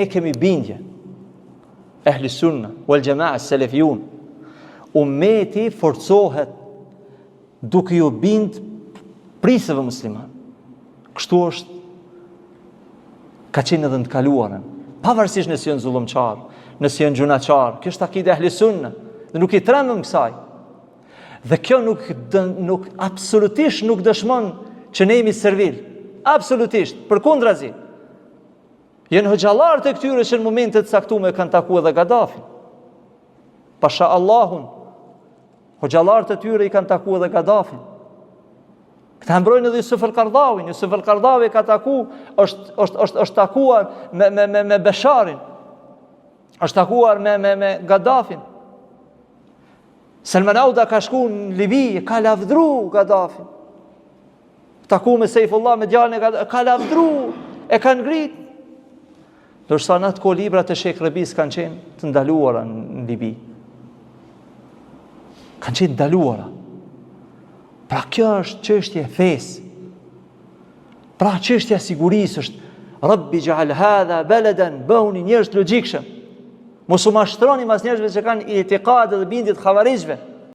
Ne kemi bindje, ehli sunna, wal xhemaa, selefijun, umeti forcohet duke ju bind prijësve musliman. Kështu është, ka qenë edhe në të kaluarën. Pavarësisht nëse janë zullumqarë, nëse janë gjynahqarë, kjo është akide ehli sunna, dhe nuk i trembem kësaj. Dhe kjo nuk, nuk absolutisht nuk dëshmon që ne jemi servil. Absolutisht, përkundrazi. Janë hoxhallarët e këtyre që në momente të caktume kanë taku edhe Gaddafin. Pasha Allahun, hoxhallarët e tyre i kanë taku edhe Gaddafin. Këta mbrojnë edhe Jusuf el Kardavin. Jusuf el Kardavi ka taku, është, është, është, është takuar me, me, me, me Besharin. është takuar me, me, me Gaddafin. Selman Auda ka shku në Libi, ka lavdru Gaddafin. Taku me Sejfullah, me djalin e ka, ka lavdru, e ka ngrit. Ndërsa në atë kohë librat e Shejh Rebisë kanë qenë të ndaluara në Libi. Kanë qenë të ndaluara. Pra kjo është çështje e fesë. Pra çështja e sigurisë është Rabbi xhal hadha beledan, bëhuni njerëz të logjikshëm. Mos u mashtroni mas njerëzve që kanë itikade dhe bindje të havarixhve.